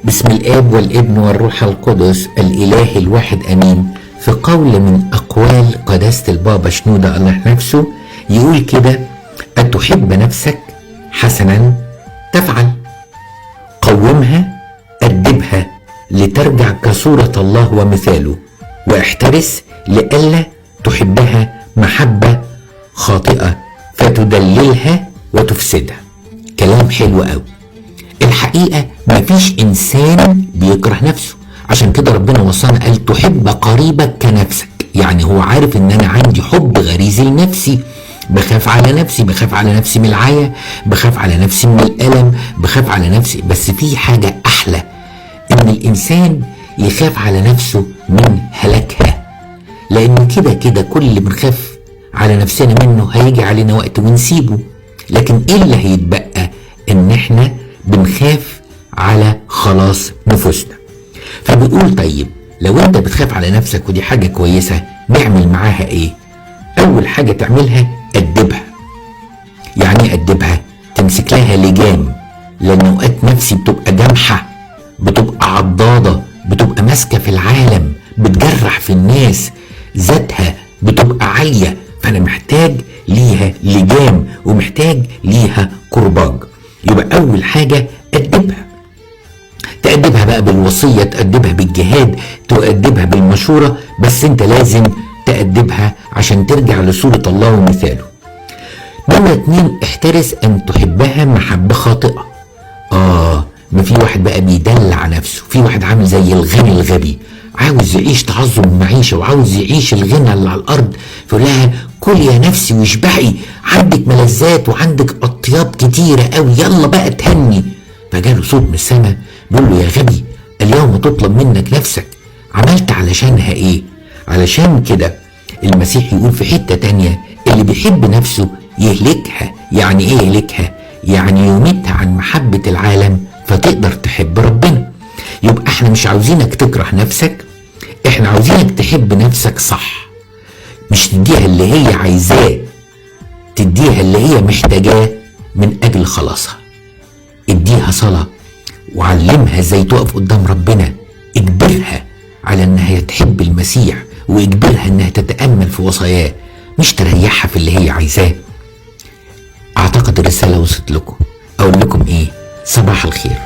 بسم الآب والابن والروح القدس الإله الواحد أمين. في قول من أقوال قداسة البابا شنودة الله نفسه يقول كده: أتحب نفسك؟ حسنا تفعل. قومها، أدبها لترجع كصورة الله ومثاله، واحترس لئلا تحبها محبة خاطئة فتدللها وتفسدها. كلام حلو قوي. الحقيقة مفيش إنسان بيكره نفسه، عشان كده ربنا وصانا قال تحب قريبك كنفسك. يعني هو عارف إن أنا عندي حب غريزي لنفسي، بخاف على نفسي، بخاف على نفسي من العيا، بخاف على نفسي من الألم، بخاف على نفسي. بس في حاجة أحلى، إن الإنسان يخاف على نفسه من هلاكها، لأن كده كده كل اللي بنخاف على نفسنا منه هيجي علينا وقت ونسيبه. لكن إيه اللي هيتبقى؟ إن إحنا بنخاف على خلاص نفوسنا. فبيقول طيب لو انت بتخاف على نفسك ودي حاجة كويسة، نعمل معاها ايه؟ اول حاجة تعملها أدبها. يعني ايه أدبها؟ تمسك لها لجام، لان اوقات نفسي بتبقى جامحة، بتبقى عضاضة، بتبقى ماسكة في العالم، بتجرح في الناس، ذاتها بتبقى عالية، فانا محتاج ليها لجام ومحتاج ليها كرباج. يبقى أول حاجة أدبها. تأدبها بقى بالوصية، تأدبها بالجهاد، تأدبها بالمشورة، بس انت لازم تأدبها عشان ترجع لصورة الله ومثاله. نمرة 2، احترس أن تحبها محبة خاطئة. ما في واحد بقى بيدلع نفسه، في واحد عامل زي الغني الغبي، عاوز يعيش تعظم المعيشة وعاوز يعيش الغنى اللي على الأرض، فيقول لها كل يا نفسي واشبعي، عندك ملذات وعندك أطياب كتيرة قوي، يلا بقى تهني. فجاله صوت من السماء بيقول له يا غبي، اليوم تطلب منك نفسك، عملت علشانها ايه؟ علشان كده المسيح يقول في حتة تانية اللي بيحب نفسه يهلكها. يعني ايه يهلكها؟ يعني يميتها عن محبة العالم فتقدر تحب ربنا. يبقى احنا مش عاوزينك تكره نفسك، احنا عاوزينك تحب نفسك صح، مش تديها اللي هي عايزاه، تديها اللي هي محتاجاه من اجل خلاصها. اديها صلاة وعلمها ازاي تقف قدام ربنا، اجبرها على انها تحب المسيح، واجبرها انها تتأمل في وصاياه، مش تريحها في اللي هي عايزاه. اعتقد الرسالة وصلت لكم. اقول لكم ايه؟ صباح الخير.